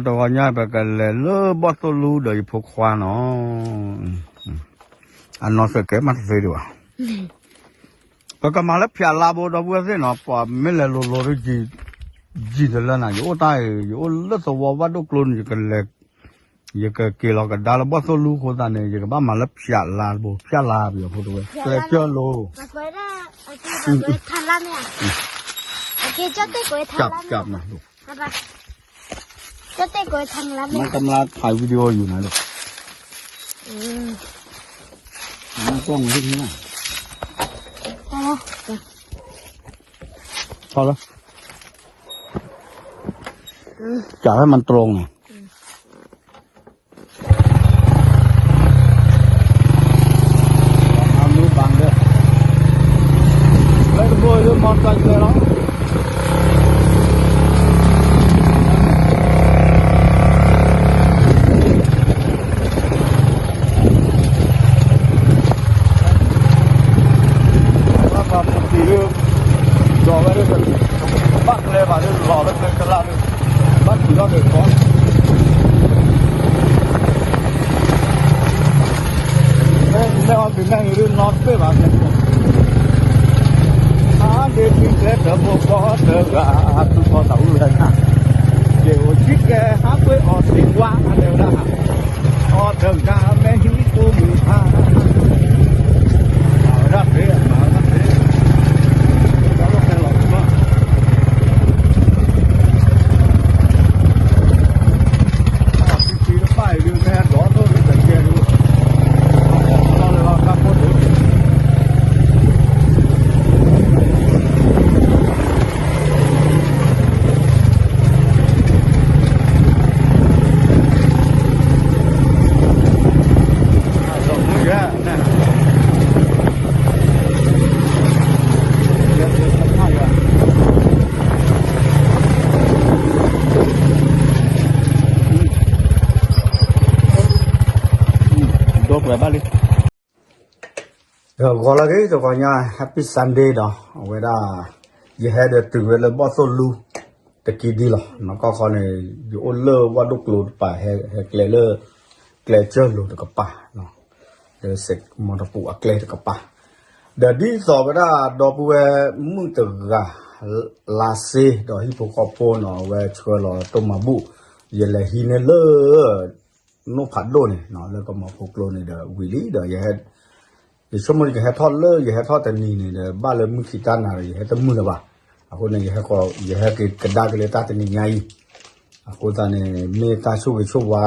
တဂီၤညါ ပကလဲၤလၢဘီၣ်သိၣ်လူဒီးယဖိခွါနီၤ, အနီၢ်သၢကဲမးတသ့ဒံးဘၣ်, ပကမၤလၢဖၠးလါဘိဒီပုၢ်ဝဲၢ်သ့ၣ်နီၤ, ပှၤမ့ၢ်လဲၤလိၤလိၤဒီး ယံာ်တလၢနၤ, ယအိၣ်တၢ်အံၤ ယအိၣ်လၢသဝီဝၣ်ဒိၣ်ကျိန့ၣ် ယကလဲၤ ယကက့ၤလီၤကဒါလၢဘီၣ်သိၣ်လူအဃိသတးန့ၣ် ယကဘၣ်မၤလၢဖၠးလါတဘိ, ဖၠးလါပယီၤဖိတဝဲ ကျဲကၢၢ်လိၤ, မ့ၢ်ကမၤဖးဝံၤဒံးအီၤယူၤနၤလီၤ, မ့ၢ်ကမၤဖးဝံၤဒံးအီၤယူၤနၤလီၤ, ဆီလီၤ, ကၢ်ဖဲမၤတြီၤနီၤ အမုၢ်ဘၣ်ဒီး လၢတဘိလၢမီၢ်တၢ်ကျဲလီၤ, ဘၣ်ပာ်ပူၤတံၤလၢ ဒီးဝဲဒၣ် ဘၣ်ကျဲဘၣ်လၢလီၤလၢကျဲကလၢ်လၢ ဘၣ်တုၤထီၣ်က့ၤခီ မ့ၢ်အီၤဘၣ်မ့ၢ်ဂ့ၤဒ်နီတဘ့ၣ်ဘၣ်, ဟါဒ့ထံကျဲတဘိကီတဂၤ သူၣ်ထီၣ်သးဝံၣ်ဝဲဒၣ်, က့ၤအိၣ်ဆံကဲဟးကွ့ၢ်အီၤသံကွၢ်အတဲဝဲဒၣ်, အီၤတဂၤမ့ၢ်ဟံးအိၣ်မုာ်ဖး မၤဝဲဒၣ်သ့, မၤဝဲဒၣ်သ့, ဒီးလီၤဖဲလီၤမး တပၣ်အံၤဒုး မ့ၢ်ဟဲဒိးသိၣ်ဒုး တကဲဒုး လီၤလၢလီၤကါဖိဒုး ဒီးပှဲၤဘၣ်လံ ဂီၤလၢဂ့ၤ တဂီၤညါ Happy Sunday ဒီး အဝဲဒၣ် ယဟဲဒီးတုၤဝဲလၢဘီၣ်သိၣ်လူ တကံဒံလီၤ. နီၢ်ကီၢ်ခီန့ၣ် ယအိၣ်လၢဝၣ်ဒိၣ်ကျိတပၤ ဟဲကျဲလၢ ကျဲကၢၢ်လိၤတကပၤ လၢစဲးမီတပူၤအကျဲတကပၤ ဒီးဒ်သိးဝဲဒၣ်ဒီပုၢ်ဝဲၢ်မုၣ်တဂၤ လါစ့ ဒီးဟံၣ်ဖိဃီဖိနီၤ အဝဲဆှၢလီၤတိၢ်မၤဘူၣ် ယလဲၤဟံးန့ၢ်လၢ နိၣ်ဖးဒိၣ်န့ၣ် လၢကမီၤဖိကျိန့ၣ်ဒီး ဝံၤလံဒီး ယဆိကမိၣ်ယကဟဲထီၣ်လၢ ယဟဲထီၣ်တနံၤန့ၣ်ဒီး ဘၣ်လၢမုၢ်ခံတၢ်နၤဒီး ယဟဲတမုာ်လၢၤဘၣ်. အဃိန့ၣ် ယဟဲက့ၤကဒါက့ၤလၢတၢ်တနံၤညါအံၤ အဃိသတးန့ၣ် မ့ၢ်တၢ်ဆိၣ်ဂ့ၤဆိၣ်ဝါ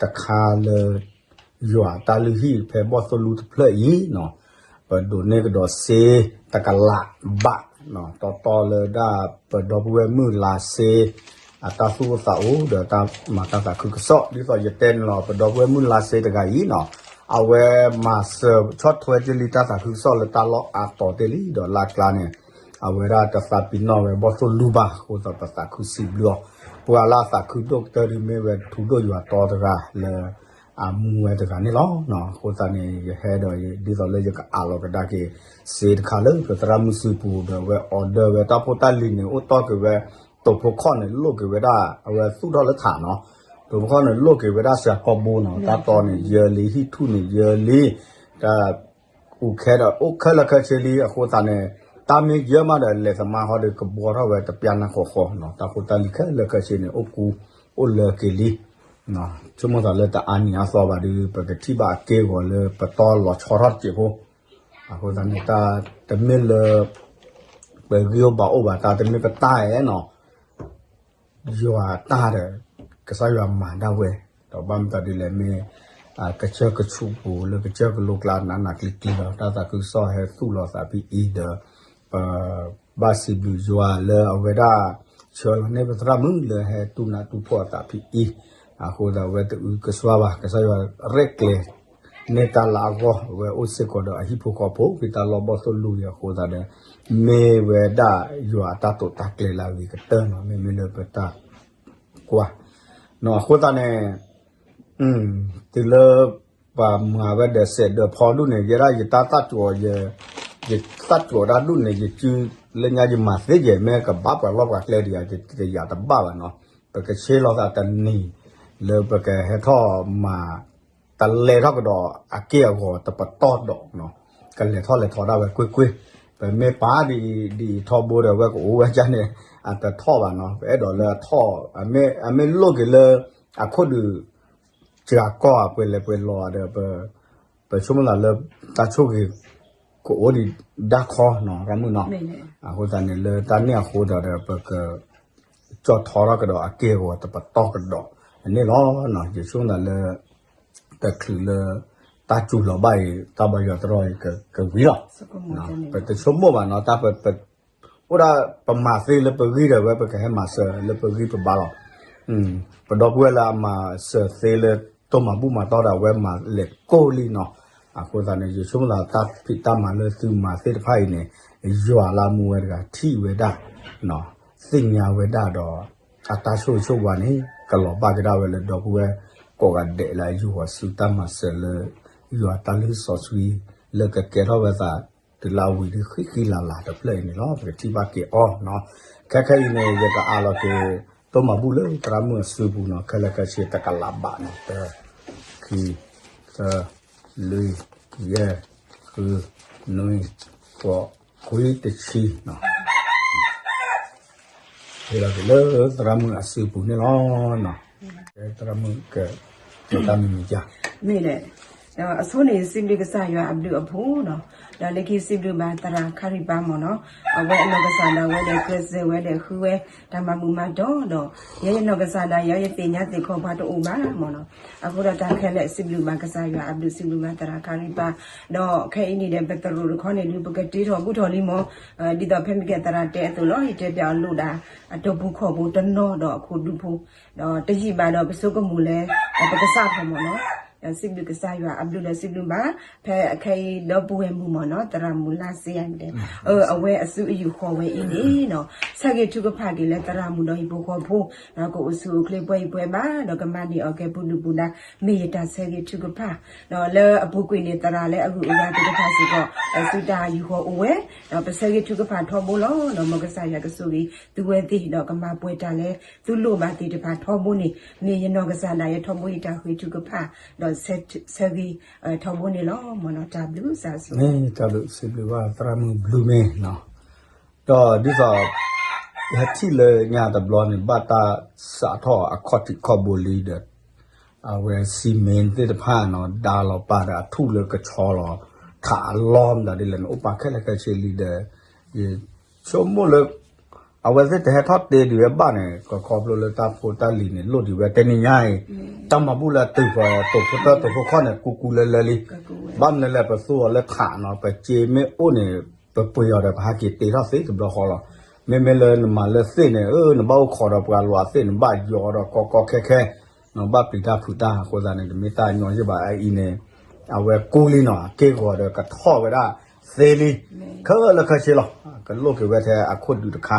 တခါလၢ ယွၤတၢ်လုၢ်ဟံၣ်ဖဲဘီၣ်သိၣ်လူတဖျၢၣ်အံၤနီၤ ပဒိးန့ၢ်ကဒီးစ့တကလးဘး တီတီလၢဒၣ်ပဒီပုၢ်ဝဲၢ်မုၣ်လါစ့ အတၢ်သူၣ်အိၣ်သးအိၣ်ဒီးတၢ်မၤတၢ်သးခုကစီၣ် ဒ်သိးယတဲန့ၣ်လီၤ ပဒီပုၢ်ဝဲၢ်မုၣ်လါစ့တဂၤအံၤနီၤ အဝဲမၤစၢၤဆီၣ်ထွဲက့ၤလံတၢ်သးခုကစီၣ်လၢတၢ်လီၢ်အါတီၤတ့ၢ်လံ ဒီးလၢ်ကျါန့ၣ် အဝဲဒၣ်တသးပ့ၤနီၣ်ဝဲဘီၣ်သိၣ်လူဘၣ် အဃိသတးပသးခုစံးဘျုးအီၤ ပှၤလၢအသးခုဒိၣ်ကတၢၢ်ဒ်မ့ၢ်ဝဲထူဒိၣ်ယွၤတီတဂၤလၢ အမူဝဲတဂၤန့ၣ်လီၤ. အဃိသတးန့ၣ် ယဟဲဒီး ဒ်သိးလၢယကအးလီၤကဒါက့ၤ စ့တခါလၢပသရၣ်မုၢ်စုပူၤဒီး အဝဲ order ဝဲတၢ်ဖိတၢ်လံၤန့ၣ် အိၣ်တီၢ်က့ၤဝဲ တိာ်ဖိခီၣ်န့ၣ် လိၣ်က့ၤဝဲဒၣ် အဝဲသူၣ်ထီၣ်လၢထးနီၤ တိာ်ဖိခီၣ်န့ၣ် လိၣ်က့ၤဝဲဒၣ်စှၤကီၢ်ဘိနီၤ တၢ်တီန့ၣ် ယၢလံ ဟံၣ်ထူၣ်န့ၣ်ယၢလံ တၢ် အူခဲဒီး အိၣ်ခဲလၢာ်ခဲဆ့လံ အဃိသတးန့ၣ် တၢ်မ့ၢ်ယၢမးဒီး လဲၤသမါဃီဒီး ကဘှီထီၣ်ဝဲတပျၢ်နၢ်ဃီဃီနီၤ တၢ်ဖိတၢ်လံၤခဲလၢာ်ခဲဆ့န့ၣ် အိၣ်ကူ အိၣ်လၢက့ၤလံ ဆိကမိၣ်သးလၢတအါနံၤအါသီဘၣ်ဒီး ပကထံၣ်ဘၣ်အက့ၢ်အဂီၤလၢပတီၢ်လီၤဆီထီၣ်တစဲးဖိ အဃိသတးန့ၣ် တၢ်တမ့ၢ်လၢ ပဂံၢ်အိၣ်ဘါအိၣ်ဘၣ် တၢ်တမ့ၢ်ပတၢ်ဧဲနီၤ ယွၤတၢ်ဒီး ကစၢ်ယွၤမၤဒၣ်ဝဲ ဒီးဘၣ်မတၤဒ်လဲၣ်မ့ၢ် ကစၢၢ်ကဆူးပူၤလၢကစၢၢ်ကလိကျါနးနးကျံၤကျံၤလီၤ တၢ်သးခုကစီၣ်ဟဲသူၣ်လီၤသးဖဲအံၤဒီး ပ ဘၣ်စံးဘျုးယွၤလၢအဝဲဒၣ် ဆှၢလီၤန့ၢ်ပသရၣ်မုၣ်လၢဟဲတူၢ်နးတူၢ်ဖှီၣ်အသးဖဲအံၤ အဃိသတးဝဲတအုကစွါဘၣ် ကစၢ်ယွၤရဲၣ်ကျဲၤ န့ၢ်တၢ်လၢအဂီၢ် အဝဲအိၣ်စ့ၢ်ကီးဒီးအဟံၣ်ဖိဃီဖိ ဖဲတၢ်လီၢ်ဘီၣ်သိၣ်လူအံၤအဃိသတးဒီး မ့ၢ်ဝဲဒၣ်ယွၤအတၢ်တိာ်တၢ်ကျဲၤလၢအဂ့ၤကတၢၢ်နီၤ မ့မ့ၢ်လၢပတၢ်ကွၢ် အဃိသတးန့ၣ် တုၤလၢ ပှၤမၤဝဲဒီးစဲးဒၢးဖီဒူၣ်န့ၣ် ယဲဒၣ်ယတၢ်သၣ်ကၠိး ယသၣ်ကၠိးတၢ်ဒူၣ်န့ၣ် ယစုလၢညါယမၤသ့ယဲၢ် မ့ၢ်ကဘၣ်ပှၤလီၢ်ပှၤကျဲဒံးဧါ ယတယာ်တဘၣ်ဘၣ်နီၤ ပကဆ့လီၤသးတနံၤ လၢပကဟဲထီၣ်မၤ တလဲၤထီၣ်ကဒီးအက့ၢ်အဂီၤတပတီၢ်ဒီး ကလဲၤထီၣ်လဲၤထီၣ်ဒၣ်ဝဲကွ့ၢ်ကွ့ၢ်, ပမ့ၢ်ပာ်ဒ်အံၤဒ်အံၤထီဘိဒီး အဝဲကအိၣ်ဝဲဒ်န့ၣ် အတထီၣ်ဘၣ်နီၤ, ပအဲၣ်ဒိးလၢအထီၣ်, အမ့ၢ်လိၣ်က့ၤလၢ အခိၣ်ဒုး စှၤကီၢ်အပှဲၤလဲၣ်ပှဲၤလီၤဒီး ပဆိကမိၣ်သးလၢ တၢ်ဆိၣ်ဂ့ၤ ကအိၣ်ဒံးဒၣ်ခီနီၤ ရၢ်မုၣ်နီၤ, အဃိသတးန့ၣ် လၢတၢ်န့ၣ်အဃိဒီး ပက ကၠီၣ်ထီထီၣ်ကဒီးအက့ၢ်အဂီၤတပတီၢ်ကဒီးန့ၣ်လီၤ. ယဆိကမိၣ်သးလၢ တချုးလၢ တၢ်စူၤလီၤဘၣ်အံၤ တၢ်ဘါယွၤတရီအံၤကဝံၤလီၤ. ပတဆိကမိၣ်ဘၣ်နီၤ တၢ် အိၣ်ဒၣ်ပမၤသ့လၢပဂံၢ်ဒီး အဝဲပကဟဲမၤစၢၤလၢပဂံၢ်ပဘါလီၤ. ပဒီပုၢ်ဝဲၢ်လၢအမၤစၢၤသ့လၢ တိၢ်မၤဘူၣ်မၤတီၢ်ဒီး အဝဲမၤလဲၤကိၢ်လံနီၤ. အဃိသတးန့ၣ် ယဆိကမိၣ်သးတၢ်ဖံးတၢ်မၤလၢသုမၤသ့ၣ်တဖၣ်အံၤန့ၣ် ယွၤလၢအမူဝဲတဂၤထံၣ်ဝဲဒၣ် သ့ၣ်ညါဝဲဒၣ်ဒီး အတၢ်ဆိၣ်ဂ့ၤဆိၣ်ဝါန့ၣ် ကလီၤဘၣ်က့ၤဒၣ်ဝဲလၢဒီပုၢ်ဝဲၢ်ကိးဂၤဒဲးလၢအယူၢ်ဃီၤဆူတၢ်မၤစၢၤလၢ ယွၤတၢ်လၢစီဆှံ လၢကကဲထီၣ်ဝဲသး တုၤလၢအဝံၤဒ်ဃံဃံလၤလၤတဖျၢၣ်အံၤန့ၣ်လီၤ. ပကထံၣ်ဘၣ်က့ၤအီၤနီၤ. ခဲခဲအံၤန့ၣ် ယကအးလီၤက့ၤ တိၢ်မၤဘူၣ်လၢသရၣ်မုၣ်အစုပူၤနီၤ. ခဲလၢာ်ခဲဆ့တကလးဘးနီၤ တၢ ခံ သၢ လွံၢ် ယဲၢ် ဃု နွံ ဃိး ခွံ တဆံနီၤ. ဟ့ၣ်လီၤက့ၤလၢသရၣ်မုၣ်အစုပူၤန့ၣ်လီၤ. သရၣ်မုၣ်က တၢ်မံၤမံၤက မ့ၢ်လဲၣ်. ဒီးအဆိန့ၣ် စံးဘျုးကစၢ်ယွၤအဘျုးအဖှိၣ်နီၤ. ဒီးလၢခံစံးဘျုးဘၣ်သရၣ်ခါရံပၤမ့ၢ်နီၤ. အဝဲအနီၢ်ကစၢ်ဒၣ်ဝဲဒီးကျဲးစၢးဝဲဒီးဃုဝဲ တၢ်မၤဘူၣ်မၤတီၢ်ဒီး ယဲယနီၢ်ကစၢ်ဒၣ်ယဲ ယသ့ၣ်ညါသ့ၣ်ခီပှၤတအိၣ်ဘၣ်မ့ၢ်နီၤ. အဃိဒီးတၢ်ခဲလၢာ်စံးဘျုးဘၣ်ကစၢ်ယွၤအဘျုး စံးဘျုးဘၣ်သရၣ်ခါရံပၤ ဒီးခဲအံၤန့ၣ်ဒီး ပသရိာ်တခီန့ၣ်ဒုး ပကတ့ထီၣ်ဘူၣ်ထီၣ်လံမ့ၢ်, ဒ်သိးဖဲမ့ၢ်ကဲသရၣ်တဲအသိးလီၤ. ယတဲပျးအီၤလိၣ်ဒၣ် အတိာ်ပူၤခီၣ်ပူၤတနီၤဒီးအခိၣ်ဒူပူၤ, ဒီးတယံာ်ဘၣ်ဒီးပဆိကမိၣ်လၢ ပကစးထီၣ်မ့ၢ်နီၤ. ဒီးစံးဘျုးကစၢ်ယွၤအဘျုးဒီးစံးဘျုးဘၣ် ဖဲခဲအံၤဒီပုၢ်ဝဲၢ်မုၣ်မ့ၢ်နီၤ သရၣ်မုၣ်လါစ့ယါန့ၣ်ဒီး အဝဲအစုအယူၢ်ဃီၤဝဲအံၤန့ၣ်နီၤ ဆၢဂ့ၤထုကဖၣ်က့ၤလၢသရၣ်မုၣ်ဒီးဟံၣ်ဖိဃီဖိ ဒီးကအိၣ်ဆူၣ်အိၣ်ချ့ပှဲၤအံၤပှဲၤဘၣ် ဒီးကမၤန့ၢ်အီၤကဲပူၤဒုၣ်ပူၤဒါ မ့ၢ်ယတၢ်ဆၢဂ့ၤထုကဖၣ် ဒီးလၢအပူၤကွံာ်န့ၣ် သရၣ်လၢအဂုၤအဂၤသ့ၣ်တဖၣ်စ့ၢ်ကီး စုတၢ်ယူၢ်ဃီၤအိၣ်ဝဲ ဒီးပဆၢဂ့ၤထုကဖၣ်ထီဘိလီၤ. ဒီးမ်ကစၢ်ယွၤကဆိၣ်ဂ့ၤသုဝဲသ့ၣ် ဒီးကမၤပှဲၤတၢ်လၢသုလိၣ်ဘၣ်သ့ၣ်တဖၣ်ထီဘိန့ၣ် မ့ၢ်ယနီၢ်ကစၢ်ဒၣ်ယဲထီဘိယတၢ်ဃ့ထုကဖၣ် ဒီးဆၢဂ့ၤထီဘိန့ၣ်လီၤ. မ်နီၤတၢ်ဘျုးစၢ်စူၤ တၢ်ဘျုးစံးဘျုးဘၣ်သရၣ်မုၣ်ဘျုးမ့ၢ်နီၤ. ဒီးဒ်သိး ယဟဲထံၣ်လၢညါတဘျီန့ၣ် ဘၣ်တၢ်စးထီၣ်အခီၣ်ထံးခီၣ်ဘိလံဒီး အဝဲ cement သ့ၣ်တဖၣ်နီၤ ဒါလီၤပာ်ဒီးအထူၣ်လၢကဆီလီၤ ထးအလီၢ်မတၤဒ်လဲၣ်န့ၣ် အိၣ်ပာ်ခဲလၢာ်ခဲဆ့လံဒီး ယဆိကမိၣ်လၢ အဝဲသ့ၣ်တဟဲထီၣ်တ့ဒံးဝဲဘၣ်န့ၣ် ကခီဖျိလၢတၢ်ဖိတၢ်လံၤန့ၣ် လိၣ်ဒံးဝဲတနံၤညါအံၤ တၢ်မၤဘူၣ်လၢအတုၤဃီၤ တိာ်ဖိတၢတိာ်ဖိခီၣ်န့ၣ် ကူကူလၢလၢလံ. ဘၣ်မနုၤလဲၣ် ပသူအီၤလၢထးနီၤ ပစ့မ့ၢ်အိၣ်န့ၣ် ပပှ့ၤအီၤဒီးပဟးက့ၤတ့ထီၣ်သ့တဘျီဃီလီၤ. မ့မ့ၢ်လၢနမၤလၢသ့ၣ်န့ၣ် နဘၣ်အိၣ်ခိးဒီးပှၤလီၤသ့ၣ် နဘၣ်ယီၤဒီးကီကီခဲခဲ နဘၣ်ပျံၤတၢ်ဖုးတၢ် အဃိသတးန့ၣ် တမ့ၢ်တၢ်ညီယ့ၢ်ဘၣ် အအံၤန့ၣ် အဝဲကူလံနီၤ အက့ၢ်ဂီၤဒီးကထီၣ်ဝဲဒၣ်သ့လံ ခဲလၢာ်ခဲဆ့လီၤ. ကလိၣ်က့ၤဝဲထဲအခိၣ်ဒုးတခါ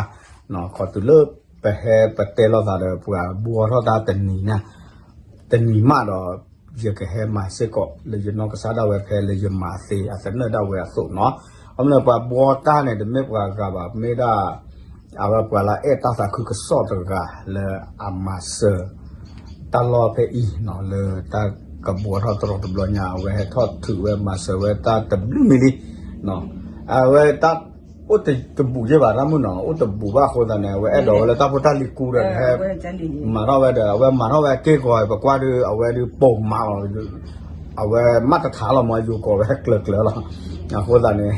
ခီတုၤလၢပဟဲပတဲလိာ်သးဒီးပှၤဘှီထီၣ်တၢ်တနံၤညါ တနံၤမးဒီး ယကဟဲမၤစ့ၢ်ကီးလၢယနီၢ်ကစၢ်ဒၣ်ဝဲဖဲလၢယမၤသ့အသနၢၣ်ဒၣ်ဝဲအသိးနီၤ. အမ့ၢ်ပှၤဘှီတၢ်န့ၣ် တမ့ၢ်ပှၤဂၤဘၣ် မ့ၢ်ဒၣ် အဝဲပှၤလၢအဲၣ်တၢ်သးခုကစီၣ်တဂၤလၢအမၤစၢၤ တၢ်လီၢ်ဖဲအံၤနီၤ လၢတၢ်ကဘှီထီၣ်တရီတဘျီညါ အဝဲဟဲထီၣ်ထုးဝဲမၤစၢၤဝဲတၢ်တဘျုးမံၤလံ အဝဲတၢ်အိၣ်တဘူးယ့ၢ်ဘၣ် တၢ်မုၢ်နီၤ အိၣ်တဘူးဘၣ်အဃိသတးန့ၣ် အဝဲအဲၣ်ဒိးဝဲလၢတၢ်ဖိတၢ်လံၤကူဒီးဟဲ မၤထီၣ်ဝဲဒီး အဝဲမၤထီၣ်ဝဲအက့ၢ်ဂီၤ ပကွၢ်ဒုး အဝဲဒုးပိာ်မၤလီၤ အဝဲမၤတထးလီၤမး ယိၤကီးဝဲကျၢၤကျၢၤလီၤ. အဃိသတးန့ၣ်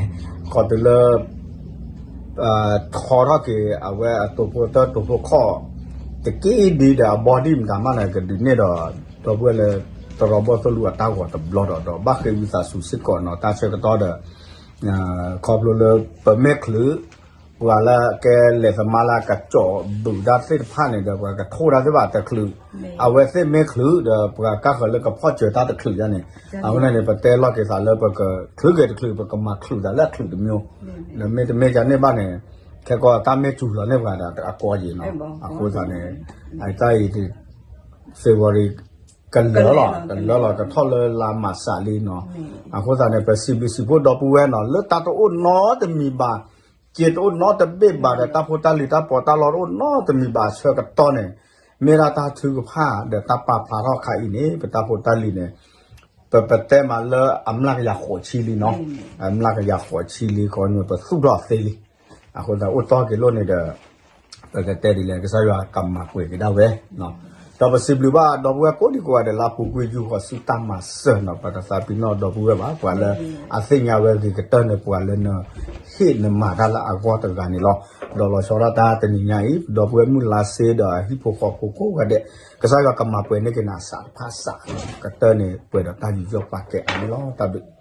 ခီတုၤလၢ ထီထီၣ်က့ၤ အဝဲအတိာ်ဖိတၢတိာ်ဖိခီၣ် တက့ၢ်ဒ်ဒီးအဘီဒံၣ်မတၤမးန့ၣ် ကဒုးန့ၢ်ဒီး ဒီပုၢ်ဝဲၢ်လၢ တရီဘီသိၣ်လူအတၢ်ဂီၤတဘျီဒီး ဒီးဘၣ်ဃ့ဝံသးစူၤစ့ၢ်ကီးနီၤ တၢ်ဆၢကတီၢ်ဒီး ခီဖျိလၢပမ့ၢ်ချုး ပှၤလၢကဲလဲၤသမါလၢကကၠီၣ်ဘုးတၢ်သ့ၣ်တဖၣ်န့ၣ်ဒီး ပှၤကထိၣ်တၢ်သ့ၣ်ဘၣ်တချုး အဝဲသ့ၣ်မ့ၢ်ချုးဒီး ပှၤကါဃၢၤလၢကဖီၣ်စၢၤတၢ်တချုးယါန့ၣ် အဝဲန့ၣ်န့ၣ် ပတဲလီၤက့ၤသးလၢပကချုးက့ၤတချုး ပကမၤချုးသးလၢအချုးတမျိုး ဒီးမ့တမ့ၢ်ယါန့ၣ်ဘၣ်န့ၣ် ခဲကီးတၢ်မ့ၢ်စူၤလီၤန့ၢ်ပှၤဒီးအကီယံာ်နီၤ အဃိသတးန့ၣ် အတၢ်အံၤ February ကလၢာ်လီၤ ကလၢာ်လီၤ ကထီၣ်လၢလါမးစးလံနီၤ အဃိသတးန့ၣ် ပစံးဘျုးစံးဖှိၣ်ဒီပုၢ်ဝဲၢ်နီၤ လၢတၢ်တအိၣ်နီတမံၤဘၣ် က့တအိၣ်နီတဘ့ၣ်ဘၣ်ဒီး တၢ်ဖိတၢ်လံၤတၢ်ပီးတၢ်လီတအိၣ်နီတမံၤဘၣ်အဆၢကတီၢ်န့ၣ် မ့ၢ်ဒၣ်တၢ်ထုကဖၣ်ဒီးတၢ်ပာ်ဖျါထီၣ်ခါအံၤန့ၣ် ပတၢ်ဖိတၢ်လံၤန့ၣ် ပပတဲမးလၢအမျးကယၤဃိးဆံလံနီၤ, အမျးကယၤဃိးဆံလံ ခီန့ၣ် ပသူၣ်ထီၣ်သ့လံ. အဃိသတးအိၣ်တီၢ်က့ၤလိၣ်န့ၣ်ဒီး ပကတဲဒ်လဲၣ် ကစၢ်ယွၤကမၤပှဲၤက့ၤဒၣ်ဝဲ ဒီးပစံးဘျုးဘၣ်ဒီပုၢ်ဝဲၢ်ကိးဒံကိးဂၤဒဲး လၢအပူၤကွံာ်ယူၢ်ဃီၤဆူတၢ်မၤစၢၤနီၤ, ပတသးပ့ၤနီၣ်ဒီပုၢ်ဝဲၢ်ဘၣ်, ပှၤလၢအသ့ၣ်ညါဝဲဂ့ၤကတၢၢ်န့ၣ် ပှၤလၢနဟ့ၣ်နမၤတၢ်လၢအဂီၢ်တဂၤန့ၣ်လီၤ. ဒီးလီၤဆီဒၣ်တၢ်တနံၤညါအံၤ ဒီပုၢ်ဝဲၢ်မုၢ်လါစ့ဒီးအဟံၣ်ဖိဃီဖိကိးဂၤဒဲး ကစၢ်ယွၤကမၤပှဲၤန့ၢ်က့ၤနၤအစးတဖၣ်စး, ကတၢၢ်န့ၣ်ပှဲၤဒီးတၢ်ယူးယီၣ်ပာ်ကဲအါန့ၣ်လီၤ. တၢ်ဘျုး